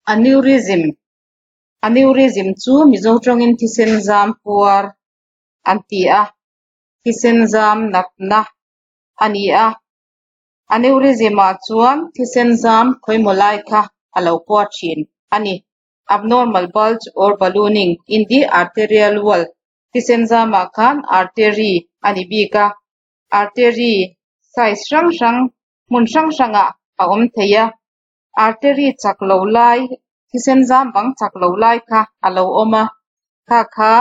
Aneurysm Aneurysm chu Mizo tawngin thisen zam puar an ti a, thisen zam natna a ni a. Aneurysm ah chuan thisen zam khawimaw lai kha a lo puar thin a ni. Abnormal bulge or ballooning in the arterial wall Thisen zamah khan artery a ni bik a, artery size hrang hrang hmun hrang hrangah a awm thei a. Artery chak lo lai, thisen zam bang chak lo lai kha a lo awm a, kha kha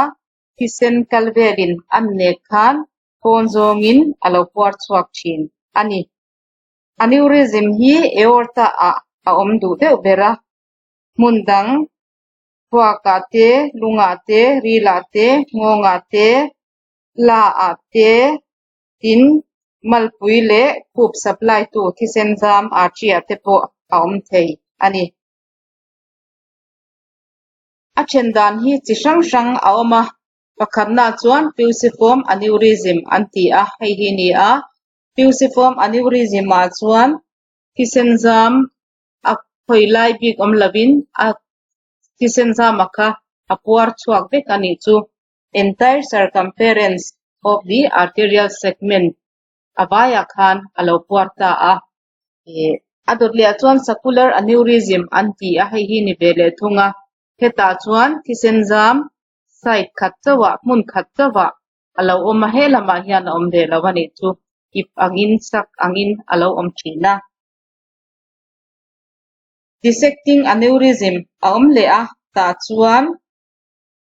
thisen kal velin a nek khan pawn zawngin a lo puar chhuak thin a ni. Aneurysm hi aorta ah a awm duh deuh ber a, hmun dang thluakah te, lungah te, rilah te, nghawngah te, la ah te, tin malpui leh khup supply tu thisen zam artery ah te pawh a awm thei a ni. A then dan hi chi hrang hrang a awm a, pakhatna chuan fusiform aneurysm an ti a, hei hi ni a, fusiform aneurysm ah chuan thisen zam a khawi lai bik awm lovin a thisen zama kha a puar chhuak vek a nih chu. Entire circumference of the arterial segment a vaiah khan a lo puar ta a. Ih a dawt leh ah chuan saccular aneurysm an ti a, hei hi ni ve leh thung a. Hetah chuan thisen zam side khat chauhah hmun khat chauhah a lo awm a, he lamah hian a awm ve lo a nih chu. Ip angin sak angin a lo awm thin a. Dissecting aneurysm a awm leh a, tah chuan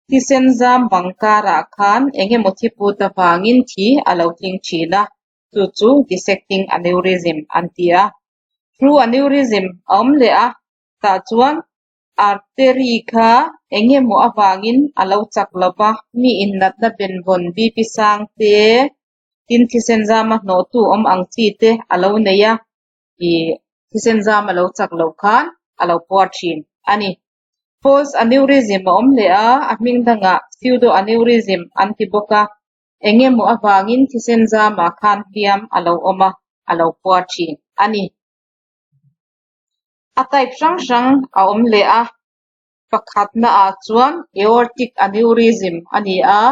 thisen zam bang karah khan eng emaw thi put avangin thi a lo tling thin a, chu chu dissecting aneurysm an ti a. True aneurysm a awm leh a, tah chuan artery kha eng emaw avangin a lo chak lo va, mi innatna benvawn BP sang te, tin thisen zama hnawhtu awm ang chi te a lo nei a. Ih thisen zam a lo chak loh khan a lo puar thin a ni. False aneurysm a awm leh a, a hming dangah pseudo aneurysm an ti bawk a, eng emaw avangin thisen zamah khan hliam a lo awm a, a lo puar thin a ni. A type hrang hrang a awm leh a, pakhatna ah chuan aortic aneurysm a ni a,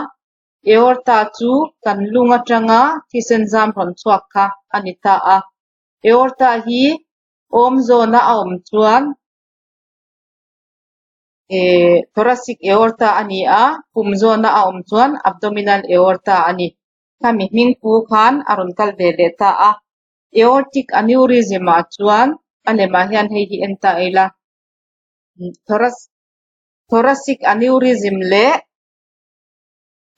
aorta chu kan lung atanga thisen zam rawn chhuak kha a ni ta a. Aorta hi awm zawna a awm chuan eh thoracic aorta a ni a, pum zawna a awm chuan abdominal aorta a ni. Khami hming pu khan a rawn kal ve leh ta a. Aortic aneurysm ah chuan a lemah hian hei hi en ta ila thoracic aneurysm leh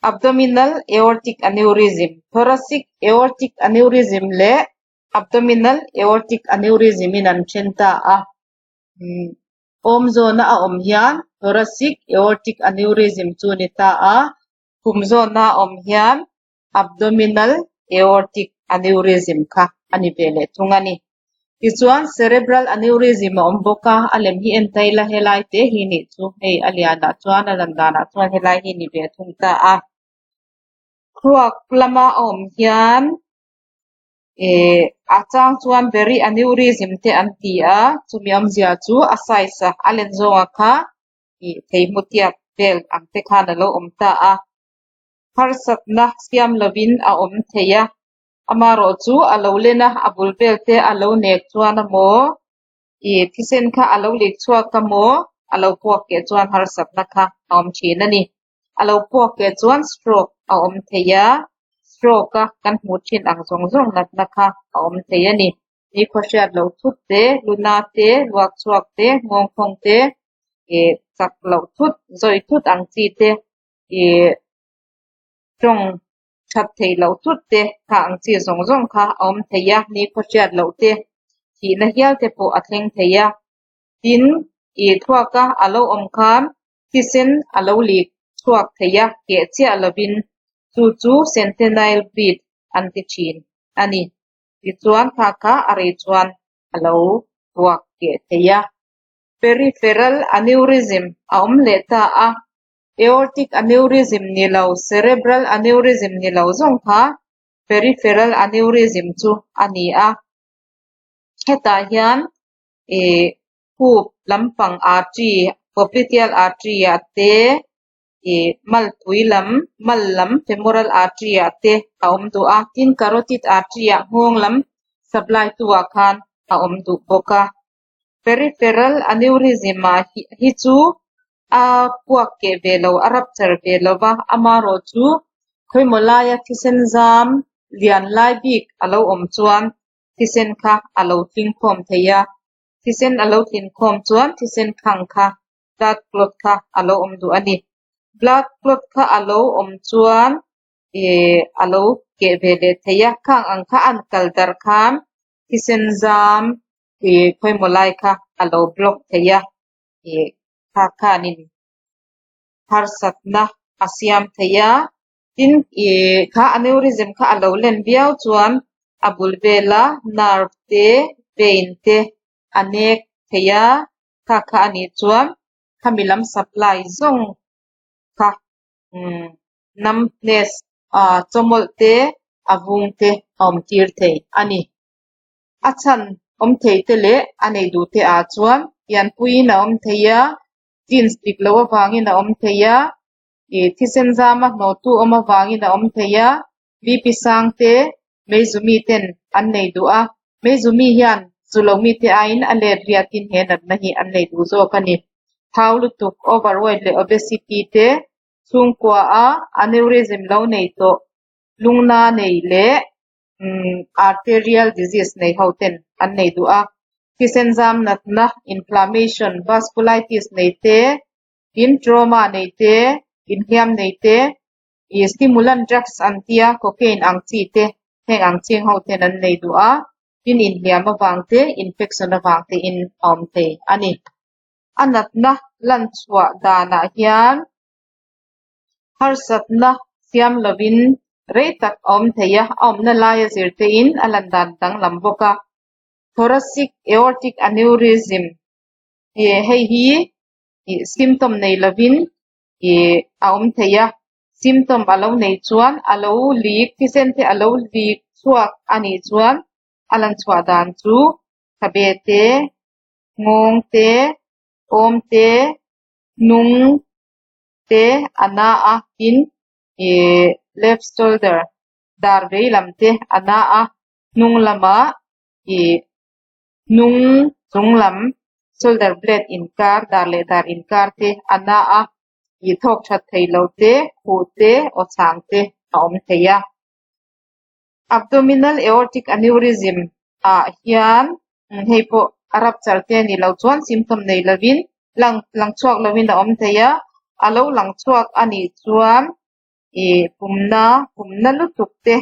abdominal aortic aneurysm, thoracic aortic aneurysm leh abdominal aortic aneurysm in an then ta a. Awm zawna a awm hian thoracic aortic aneurysm chu ni ta a, khum zawna a awm hian abdominal aortic aneurysm kha a ni ve leh thung a ni. Tichuan cerebral aneurysm a awm bawk a, a lem hi en ta ila helai te hi nih chu hei a lianah chuan a lan danah chuan helai hi ni ve thung ta a. Thluak lama a awm hian Ih a chang chuan berry aneurysm te an ti a, chumi awmzia chu a size a a len zawnga kha ih theihmu tiat vel ang te khan a lo awm ta a, harsatna siam lovin a awm thei a, amaherawh chu a lo len a, a bul vel te a lo nek chuan amaw ih thisen kha a lo lik chhuak amaw a lo puak keh chuan harsatna kha a awm thin a ni. A lo puak keh chuan stroke a awm thei a, stroke a kan hmuh thin ang zawng zawng natna kha a awm thei a ni. Ni khawhriat loh thut te, luna te, luak chhuak te, nghawng thawng te, ih chak loh thut, zawi thut ang chi te, ih tawng that theih loh thut te kha ang chi zawng zawng kha a awm thei a, ni khawhriat loh te, thihna hial te pawh a thleng thei a. Tin, ih thluaka a lo awm khan Thisen a lo lik chhuak thei a, keh chiah lovin chu chu Sentinel bleed an ti thin a ni. Tichuan kha kha a rei chuan a lo puak keh thei a. Peripheral aneurysm a awm leh ta a, aortic aneurysm ni lo, cerebral aneurysm ni lo zawng kha peripheral aneurysm chu a ni a. Hetah hian ih. Khup lampang artery, popliteal artery ah te ih malpui lam, mal lam femoral artery ah te a awm duh a, tin carotid artery ah nghawng lam supply tu ah khan a awm duh bawk a. Peripheral aneurysm ah hi chu a puak keh ve lo, a rupture ve lo va, amaherawhchu khawimaw laia thisen zam lian lai bik a lo awm chuan thisen kha a lo tling khawm thei a, thisen a lo tlin khawm chuan thisen khang kha blood clot kha a lo awm duh a ni. Blood clot kha a lo awm chuan ih a lo keh ve leh thei a, khang ang kha an kal darh khan thisen zam ih khawimaw lai kha a lo block thei a, ih kha khanin harsatna a siam thei a. Tin, ih kha aneurysm kha a lo len viau chuan a bul vela nerve te, vein te a nek thei a, kha kha a nih chuan khami lam supply zawng kha umm numbness ah chawmawlh te, a vung te a awm tir thei a ni. A chhan awm thei te leh a nei duh te ah chuan pianpuiin a awm thei a, genes dik loh avangin a awm thei a, Ih thisen zama hnawhtu awm avangin a awm thei a, BP sang te Meizumi ten an nei duh a, Meizumi hian zu lo mite aiin a let riatin he natna hi an nei duh zawk a ni. Thau lutuk, overweight leh obesity te, chhungkua a aneurysm lo nei tawh, lungna nei leh arterial disease nei ho ten an nei duh a, thisen zam natna, inflammation, vasculitis nei te, Tin, trauma nei te, inhliam nei te, ih stimulant drugs an tia cocaine ang chi te, heng ang ching ho ten an nei duh a, tin inhliam avang te, infection avang te in a awm thei a ni. A natna lan chhuah danah hian harsatna siam lovin rei tak a awm thei a, a awmna laia zir tein a lan dan danglam bawk a. Thoracic aortic aneurysm ih hei hi ih symptom nei lovin ih a awm thei a, symptom a lo nei chuan a lo lik thisen te a lo lik chhuak a nih chuan a lan chhuah dan chu khabe te, nghawng te, awm te, hnung te a na a tin ih left shoulder dar vei lam te a na a, hnung lamah ih hnung chung lam shoulder blade inkar dar leh dar inkar te a na a, ih thawk that thei lo te, khuh te, aw chhang te a awm thei a. Abdominal aortic aneurysm ah hian hei pawh a rupture te a nih loh chuan symptom nei lovin lang lang chhuak lovin a awm thei a, a lo lang chhuak a nih chuan ih pumna pumna lutuk te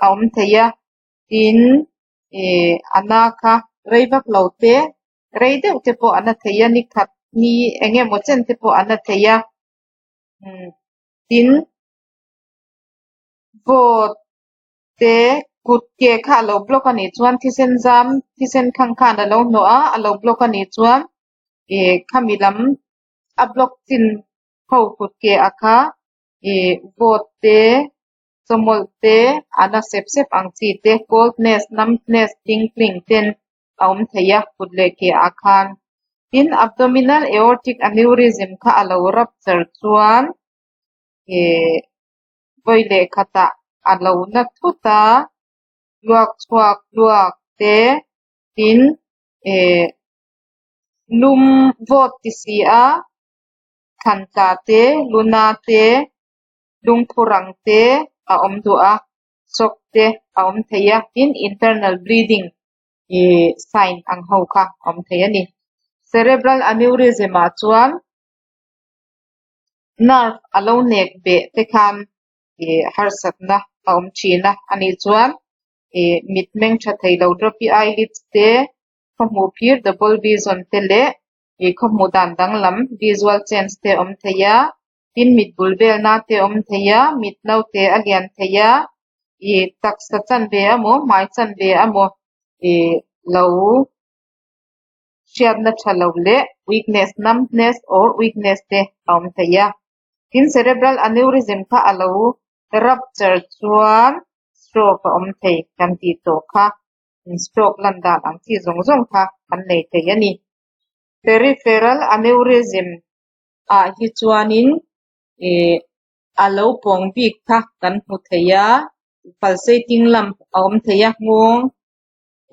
a awm thei a, tin ih a na kha rei vak lo te rei deuh te pawh a na thei a ni khat ni eng emaw chen te pawh a na thei a umm tin vawt te kut ke kha a lo block a nih chuan thisen zam thisen khang khan a lo hnawh a a lo block a nih chuan ih khami lam a block chin ho kut ke a kha ih vawt te chawmawlh te, a na sep sep ang chi te, coldness, numbness, tingling ten a awm thei a, kut leh ke ah khan. Tin, abdominal aortic aneurysm kha a lo rupture chuan ih vawi leh khatah a lo na thut a, luak chhuak luak te, tin ih lum vawt ti si a, thlan tla te, luna te, lungphu rang te a awm duh a, shock te a awm thei a, tin internal bleeding ih sign ang ho kha a awm thei a ni. Cerebral aneurysm ah chuan nerve a lo nek beh te khan ih harsatna a awm thin a, anih chuan ih mitmeng tha thei lo droppy eyelids te, khawhmuh phir double vision te leh ih khawhmuh dan danglam visual change te a awm thei a. Tin mit bul velna te awm thei a, mit naute a lian thei a, ih taksa chanve emaw hmai chanve emaw ih lo hriatna tha lo leh weakness, numbness or weakness te a awm thei a. Tin cerebral aneurysm kha a lo rupture chuan stroke a awm thei kan tih tawh kha, stroke lan dan ang chi zawng zawng kha an nei thei a ni. Peripheral aneurysm ah hi chuanin ih a lo pawng bik kha kan hmu thei a, pulsating lump a awm thei a, nghawng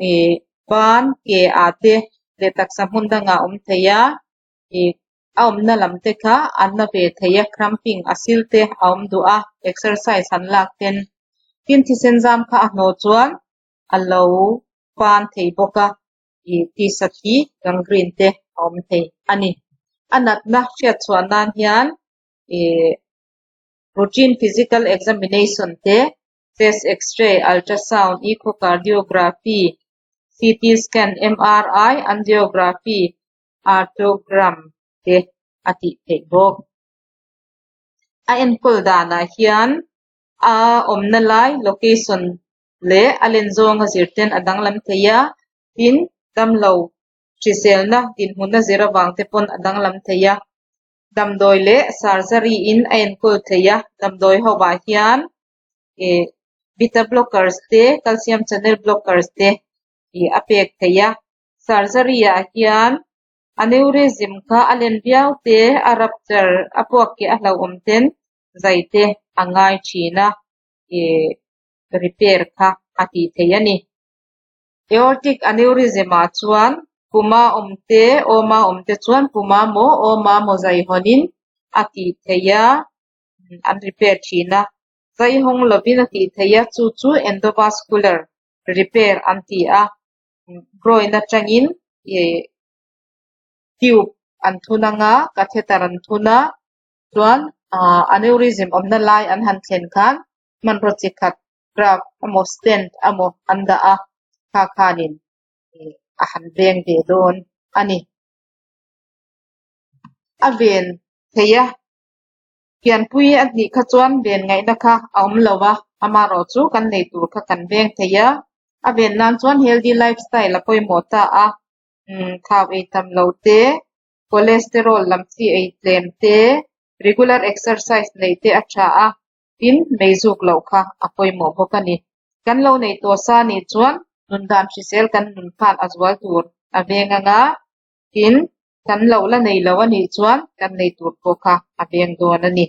ih ban ke ah te leh taksa hmun dangah a awm thei a, ih a awmna lam te kha an na ve thei a, cramping a sil te a awm duh a, exercise an lak ten. Tin thisen zam kha a hnawh chuan a lo pan thei bawk a, ih tisa thi gangrene te a awm thei a ni. A natna hriat chhuah nan hian ih routine physical examination te, chest x-ray, ultrasound, echocardiography, CT scan, MRI, angiography, arteriogram te a tih theih bawk. A enkawl danah hian a awmna lai, location, leh a len zawnga zir ten a danglam thei a, tin damlo hriselna dinhmun a zir avang te pawn a danglam thei a. Damdawi leh surgery in a enkawl thei a, damdawi ho ah hian ih beta blockers te, calcium channel blockers te ih a pek theih a. Surgery ah hian aneurysm kha a len viau te, a rupture a puak keh a hlauhawm ten zai te a ngai thin a, ih repair kha a tih theih a ni. Aortic aneurysm ah chuan puma awm te, awma awm te chuan puma maw, awma maw zai hawnin a tih theih a, an repair thin a. Zai hawng lovin a tih theih a, chu chu endovascular repair an ti a. Groin atangin ih tube an thun anga, catheter an thun a, chuan ah aneurysm awmna lai an han thlen khan hmanraw chi khat graft emaw stent emaw an dah a, kha khanin ih a han veng ve dawn a ni. A ven thei a, pianpui a hnih kha chuan ven ngaihna kha a awm lo a, amaherawh chu kan nei tur kha kan veng thei a, a ven nan chuan healthy lifestyle a pawimawh ta a, umm thau ei tam lo te, cholesterol lam chi ei tlem te, regular exercise neih te a tha a, tin mei zuk loh kha a pawimawh bawk a ni. Kan lo nei tawh sa nih chuan nun dan hrisel kan nun khan a zual tur a veng anga, tin kan lo la nei lo a nih chuan kan nei tur pawh kha a veng dawn a ni.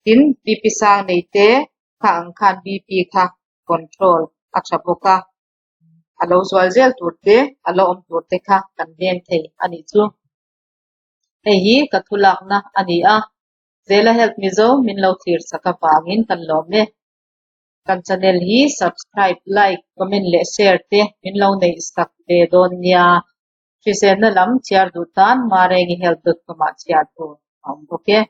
Tin BP sang nei te kha ang khan BP kha control a tha bawk a, a lo zual zel tur te, a lo awm tur te kha kan veng thei a nih chu. Hei hi ka thu lakna a ni a, Zela Health Mizo min lo thlir chak avangin kan lawm e. Kan channel hi subscribe, like, comment leh share te min lo neih sak ve dawn nia. Hriselna lam chhiar duh tan marengihealth dot com ah chhiar tur a awm bawk e.